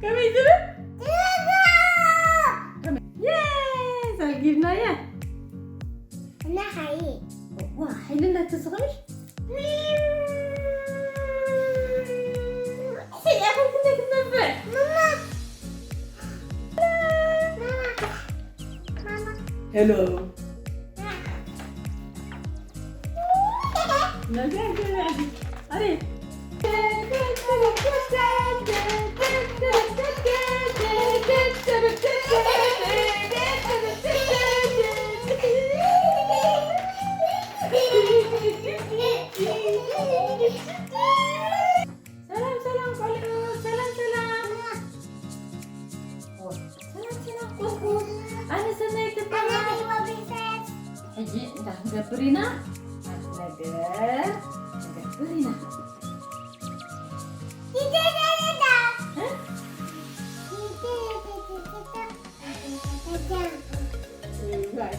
ከመይ ዝብል? የስ! ኣጊብናያ። እና ሓይ። ዋ፣ ሓይሊ እንዳተስኽምሽ? ሕያ፣ ከም ክንደይ ክትነብዕ? ሄሎ። ሰላም ሰላም ቆልዑ፣ ሰላም ሰላም። ሰላም ሰላም ቆልዑ፣ ኣነ ሰናይት እበሃል። ሕጂ እንታይ ክንገብር ኢና? ሓደ ነገር ክንገብር ኢና። እ?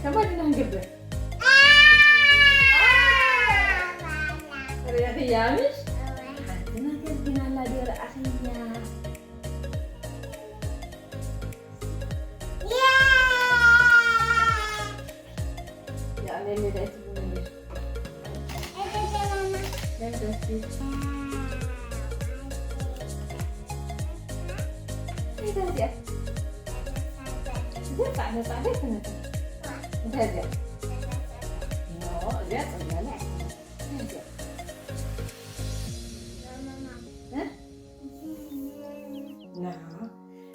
ተማዲና ክንገብር። ርኢኽያ ምሽ? ሓንቲ ነገር ግን ኣላ ዶ ረኣኽያ? ያ፣ ሜሜ፣ ዳይ ትብሉ።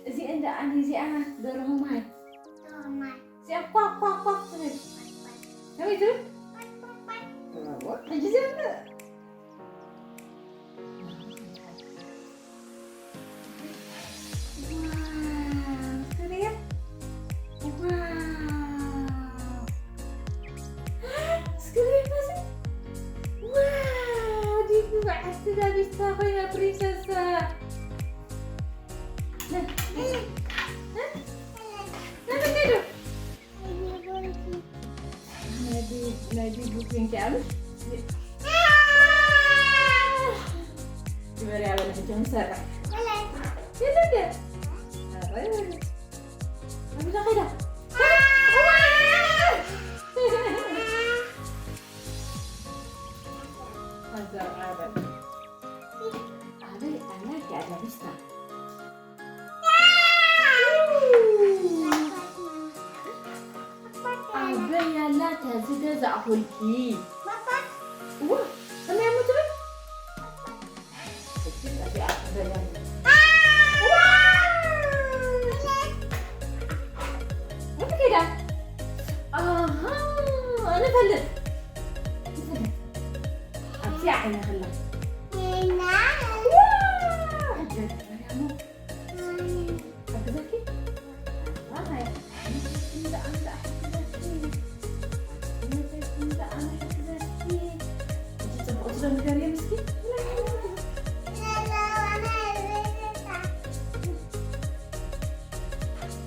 እዚኣ እንደ ኣነ እዚኣ ደርሆ ማይ። ደርሆ ማይ። እዚኣ ኳክ ኳክ ኳክ ትብል። ከመይ ትብል? ኳክ ኳክ ኳክ። እዎ፣ ሕጂ ዘምር። ዋው፣ ትሪኦ? ዋው። እስኪ ሪኦ እዚ። ዋው፣ ዲቡ በዓልቲ ዳቢታ ኮይና ፕሪንሰሳ። ነ፣ ነ፣ ነ፣ ነ፣ ነ፣ ነ፣ ነ። ናይ ቢ-፣ ናይ ቢቡ ፒንክ እያ ምሽ? ግበሪ፣ ኣበለ ሕጂ ክንሰርሕ። የለ እንደ? ኣረ፣ ኣበለ ከይዳ። ኣዛ ኣበለ። ኣበይ ኣላ እያ ዳቢስታ? ኣበይ ኣላ እታ ዝገዛእኹልኪ? እዋ፣ ከመይ እሞ ትብል? እዛ እዚኣ ኣበይ ኣላ? እዋ! ወዲ ከይዳ? ኣሃ፣ ኣነ እፈልጥ። እፈልጥ። ኣብዚኣ ዓይነ ከላ። እዋ! ሕጂ ማርያም። ሓግዘኪ? ኣይ፣ ኣነ ሓግዘኪ። ኣነ ሓግዘኪ። ሕጂ ጽቡቕ ስለ ንገርዮ ምስኪ።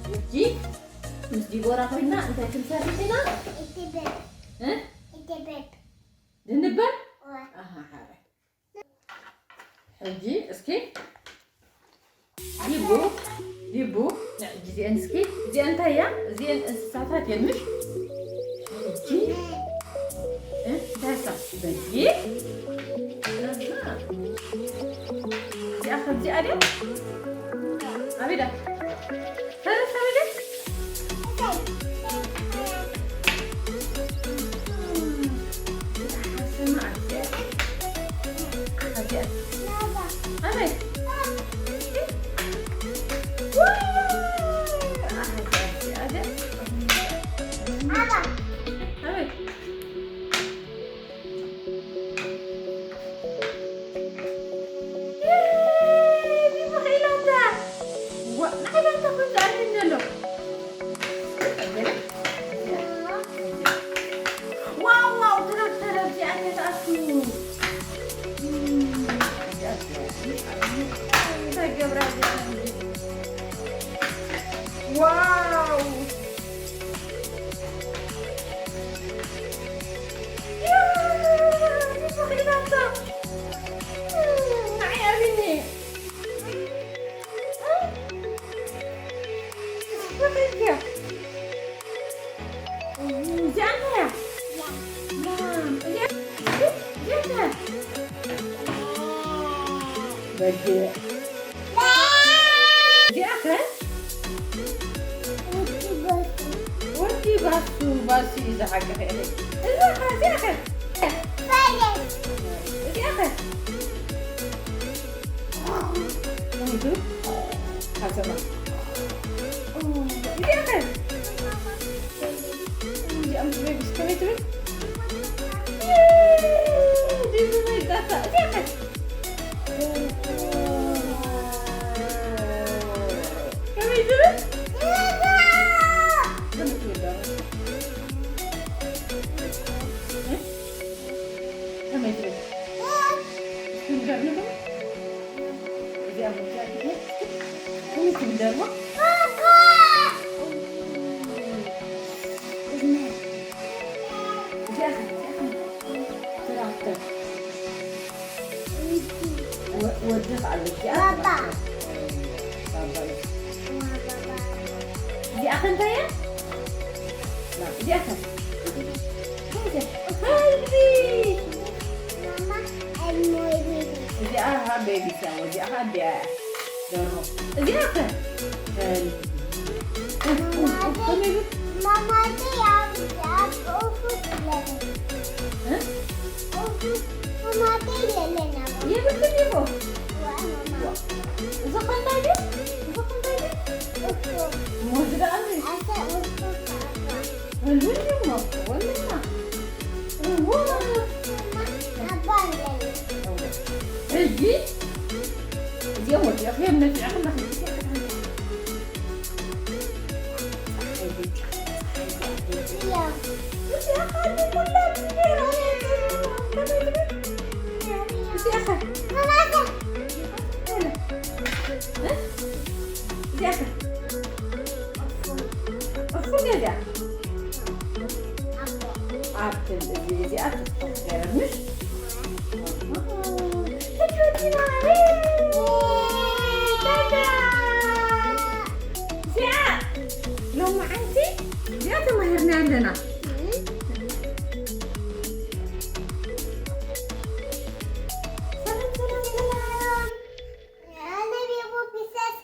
ሕጂ ምስ ዲቦራ ኮይና እንታይ ክንሰርሕ ኢና? እ? ድንበር? ኣሃ፣ ሓራይ። ሕጂ እስኪ ዲቡ፣ ዲቡ፣ ንዕጂ እዚአን እስኪ፣ እዚአን እንታይ እያ? እዚአን እንስሳታት እየን ምሽ? ሕጂ፣ እ፣ እንታይ እሳ? በጊዕ? ኣሃ። እዚኣ ከምዚኣ ድያ? ኣበይ ድያ? ዋው፣ ዋው፣ ተረፍ፣ ተረፍ፣ እዚኣ እያ ትኣቱ። በጊዕ። እዚኣ ከ? ወዲ ባሱ፣ ባሱ እዩ ዝሓቅፍ። እዛ ከ፣ እዚኣ ከ? እዚኣ ከ? ከመይ ትብል? ሓሰማ። እዚኣ ከ? እዚኣ ምስ ቤቢስ ከመይ ትብል? ዲብ መይጣታ። እዚኣ ከ? ከመይ ትብል? ከመይ ትብል ደኣ? እ? ከመይ ትብል? እስኪ ንገርኒ ከመይ? እዚኣ ምርጫ ትብል? ከመይ ትብል ደርሆ? እዚኣ ከ? እዚኣ ከ? ትራክተር። ወ-፣ ወዲ ከ ኣሎ። እዚኣ ባባ። ባባ እዩ። እዚኣ ከ እንታይ እያ? ና፣ እዚኣ ከ? እንታይ እያ? ከልቢ። ማማ፣ I'm waiting። እዚኣ ሃ ቤቢ እያ። እዚኣ ሃ ዲያ እያ። ደርሆ። እዚኣ ከ? ከልቢ። ማማ፣ ከመይ ይብል? ማማ፣ እዚኣ ኣብ፣ ኣብ ኦፊስ ኣለኒ። እ? ኦፊስ፣ ማማ፣ እዚኣ የለን ኣብ ኦፊስ። የብልክን እኮ። ዋ፣ ማማ። ዋ። እዚ ኸንዳይ ድዩ? እዚ ኸንዳይ ድዩ? ኦፊስ። እሞ እዚ ደኣ እዚ? ኣታ ኦፊስ ኣባ። ወልድ እሞ፣ ወልድና። እዎ። ማማ፣ ኣባ ኣለኒ። እዎ። እዚ እዚኦም ወዲኦም እዮም ነዚዖም ናኺ። እዚኣ ኻሊ ኩላ እዚኣ ኸ? እዚኣ ኸ? እፉ ገዛ። ኣፕል እዚ፣ እዚኣ ትፈትሕ ገይረ፣ ምሽ? ሕጂ ወዲና። ታታ። እዚኣ ሎማዓንቲ እዚኣ ተማሂርና ኣለና። ሰላም፣ ሰላም፣ ሰላም። ኣነ ቤቦ ቢሰስ።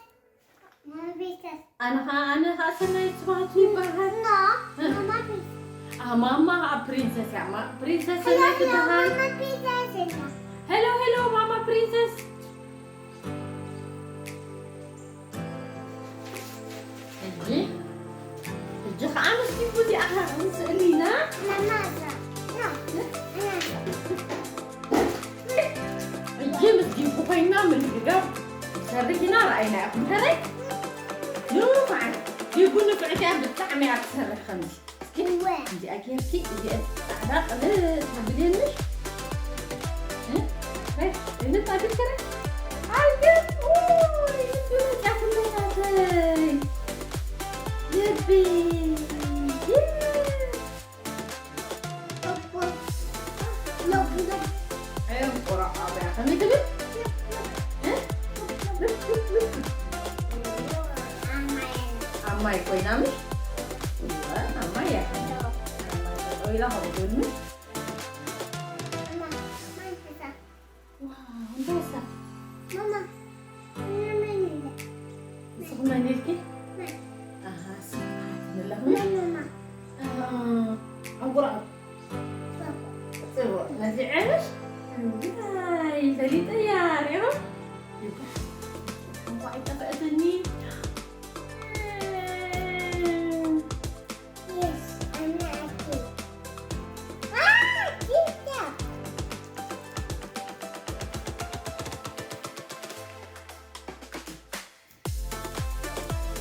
ማማ ፕሪንሰስ። ኣነ ኸዓ፣ ኣነ ኸዓ ሰናይት ስብሃቱ ይበሃል። ኖ፣ እ። ማማ ፕሪንሰስ። ኣ፣ ማማ ኣብ ፕሪንሰስ እያ። ማ-፣ ፕሪንሰስ ሄሎ፣ ሰናይት ሄሎ፣ ትበሃል። ማማ ፕሪንሰስ እያ። ሄሎ፣ ሄሎ፣ ማማ ፕሪንሰስ። ሕጂ፣ ሕጂ ኸዓ ምስ ዲቡ እዚኣ ኸዓ ስእሊ ኢና። ማማ እዛ። ኖ፣ እ? ኖ። ሕጂ ምስ ዲቡ ኮይና ምልግጋብ ንሰርሕ ኢና፣ ረኣይና ኢኹም። ከረይ ንፉዓት። ዲቡ ንፍዕቲ እያ፣ ብጣዕሚ እያ ትሰርሕ ከምዚ። እስኪ እወ። እዚኣ ጌርኪ፣ እዚኣ ጻዕዳ ቅልጥ ተብልየኒ። እ? ከይ፣ እዚ ጻድቅ ከረይ። ኣየ፣ ኡይ፣ እዚ መጽያ ኩሉ ናተይ። ልቢ። ይ-፣ ኣቦ። ሎቡ። ኣየ፣ ቆራዕ ኣበያ። ከመይ ትብል? እ? ኣብ ማይ ኮይና ምሽ? እወ፣ ኣብ ማይ እያ። ኣብ ማይ ጠጠው ኢላ ከምኡ ትብል ምሽ? ዋው፣ እንታይ እሳ? ማማ፣ ማማ፣ ማማ። ንስኺ መን ኢልኪ? ማማ። ኣሃ፣ ስምዓት ንለኹ። ማማ። ኣሃ፣ ዕንቁራብ። ጽቡቕ። ጽቡቕ። ነዚ ዕንሽ? እንታይ ፈሊጠያ፣ ሪኢኹም? እንኳዕ ኣይጠፍአትኒ። Yes, I'm happy. Ah, Kit Kat.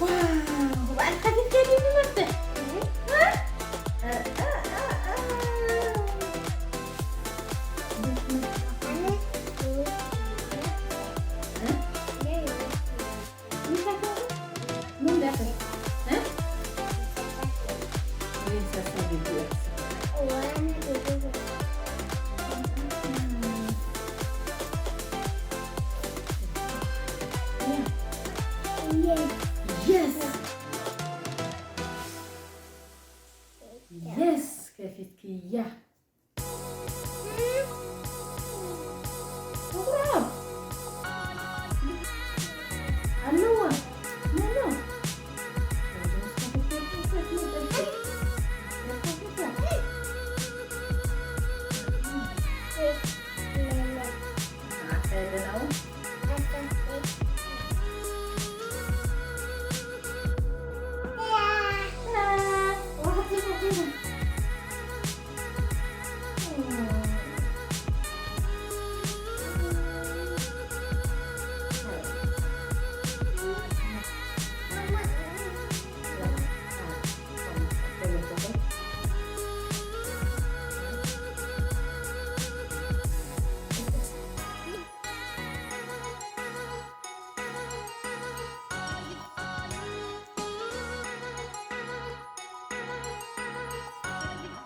ዋው፣ ባዕልኻ ጌርካ ድዩ መፍትሕ? እህ። እ? እ፣ እ፣ እ፣ እ። ኣነ፣ እ? ኣነ፣ እንታይ ኮንኩ? ምን ዳኸል? እ? ፕሪንሰስ ቪድዮ። Yes. Yes, ከፊትክያ። ምቑራብ።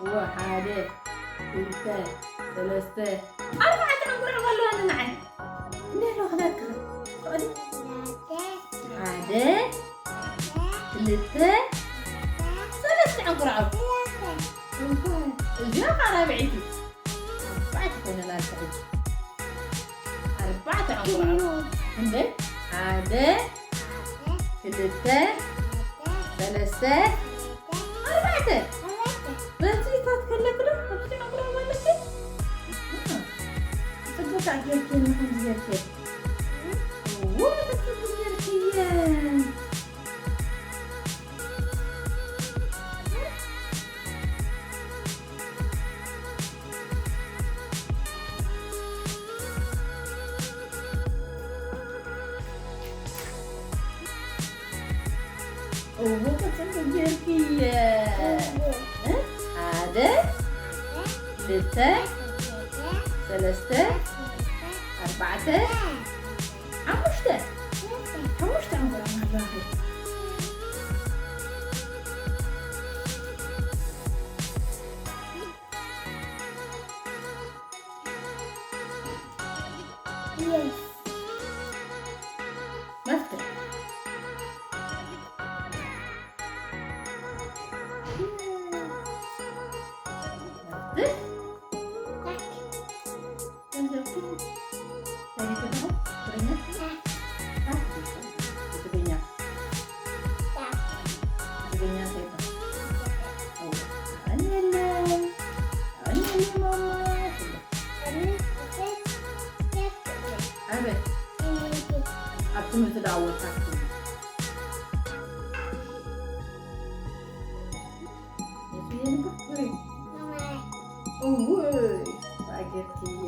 እወ፣ ሓደ፣ ክልተ፣ ሰለስተ፣ ኣርባዕተ ዕንቁርዕብ ኣለዋ ንዓይ። እንዴ ኣለዋ ክላትካ? ፍቐዲ። ሓደ፣ ክልተ፣ ሰለስተ ዕንቁርዕብ። እወ፣ እዚኣ ኸዓ ራብዐይቲ። ኣርባዕተ ኮይነን ኣለዋ ሕጂ። ኣርባዕተ ዕንቁርዕብ። ክንደይ? ሓደ፣ ክልተ፣ ሰለስተ፣ ኣርባዕተ። በዚታት ከለክ ዶ? ኣብዚ ዕንቁርዕብ ኣለኪ? ጽቡቅ ጌርኪ፣ ከምዚ ጌርኪ። እዎ፣ ጽቡቅ ጌርኪ። እዎ፣ ጽቡቅ ጌርክየ። እዎ። እ? ሓደ፣ ሓደ፣ ክልተ፣ ክልተ፣ ሰለስተ፣ ሰለስተ፣ ኣርባዕተ፣ ኣርባዕተ፣ ሓሙሽተ። ሓሙሽተ። ሓሙሽተ ዕንቁርዕብ ኣለዋኺ። Yes. መፍትሕ። መፍትሕ። ገንዘብኩም። እንታይ ይበሃል? ትግርኛ? ትግርኛ። ትግርኛ እንታይ ይበሃል? እዋ፣ ኣነ የለ። ኣነ የለ ማማ። ኣበይ? ኣብ ትምህርቲ ደኣ ወጻኩም። እውይ፣ ባጌርክየ።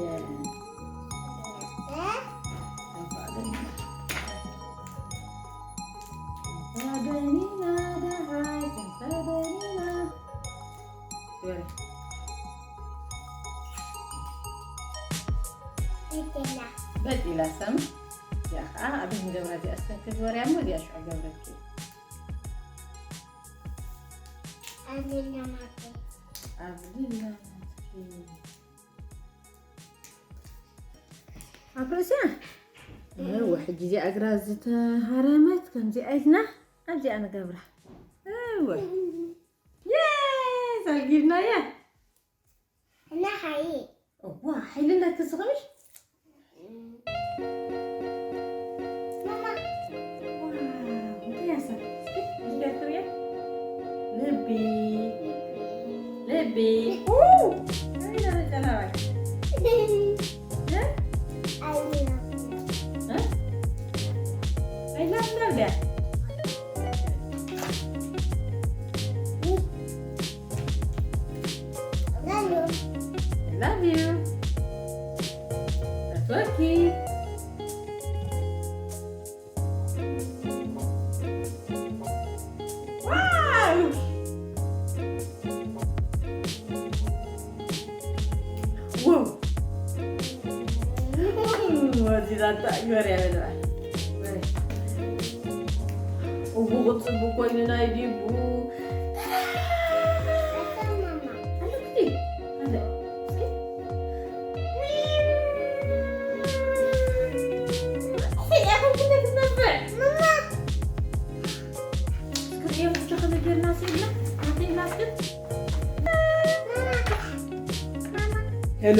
ተፈደኒና ደሃይ፣ ተፈደኒና። ግበሪ። በጢላ። በጢላ ሰም። እዚኣ ኸዓ ኣብ ክንገብራ እዚኣ እስከ ክትበርያ እሞ እዚኣ ሽዑ ገብረኪ። ኣብ ሌላ ማርኬ። ኣብ ሌላ ማርኬ። ኣብ ርእስያ? እወ፣ ሕጂ እዚኣ እግራ ዝተሃረመት ከምዚኣ ኢልና ኣብዚኣ ንገብራ። እወ። የይ! ዘርጊብናያ። እና ሓይ። እዋ፣ ሓይሊ ኣለኪ ዝኽምሽ? ማማ። ዋው፣ እንታይ እያ እሳ? እስኪ፣ እስኪ ትሪያ? ልቢ። ልቢ። ኡ! ኣይ፣ ደረጃ ላባይ። እ? ኣይ፣ እ? ኣይ፣ ላብ፣ ላብ ድያ? Love you. That's lucky. Wow! Wow! ወዲና እንታይ ግበር እያ በልባ። እዎ፣ ክጽቡ ኮይኑ ናይ ዲቡ። ኣታ ማማ። ኣለ ክዲ። ኣለ። እስኪ። እስኪ፣ እያ፣ ከም ክንደይ ክትነፍዕ? ማማ። እስኪ፣ እያ፣ ብቻ ከመይ ጌርና ስኢልና? ናተይ ላስክት። ማማ። ማማ። ሄሎ።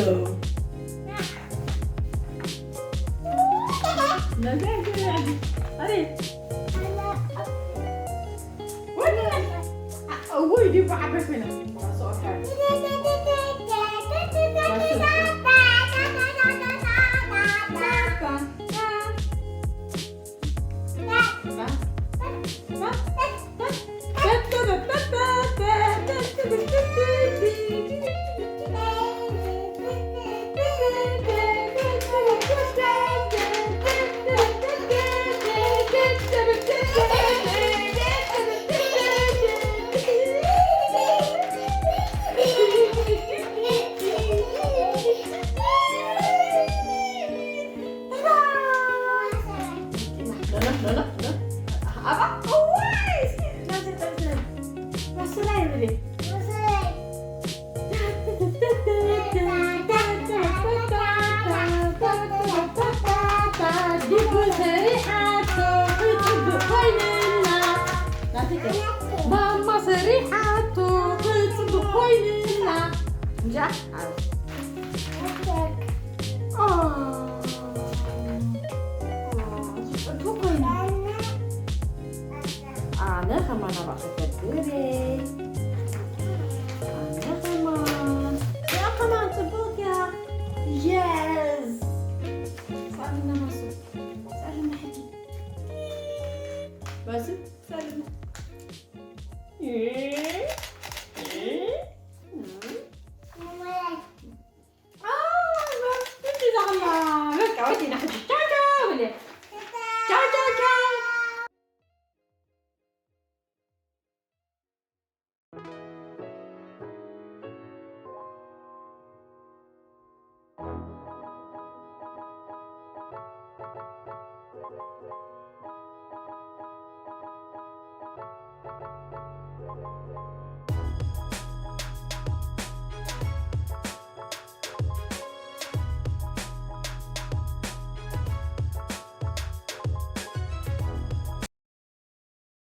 ሰሪሓቶ ክፅብቕ ኮይንና። ናትከ? ማማ ሰሪሓቶ ክፅብቕ ኮይንና። እንጃ? ኣዎ። ኦ። ኦ፣ ፅቡቕ ኮይኑ። ኣነ ከማን ኣባዕ ክገብር እየ። ኣነ ከማን። ያ ከማን ፅቡቕ እያ። የስ። ሳእልና ማሱ። ሳእልና ሕጂ። በዚ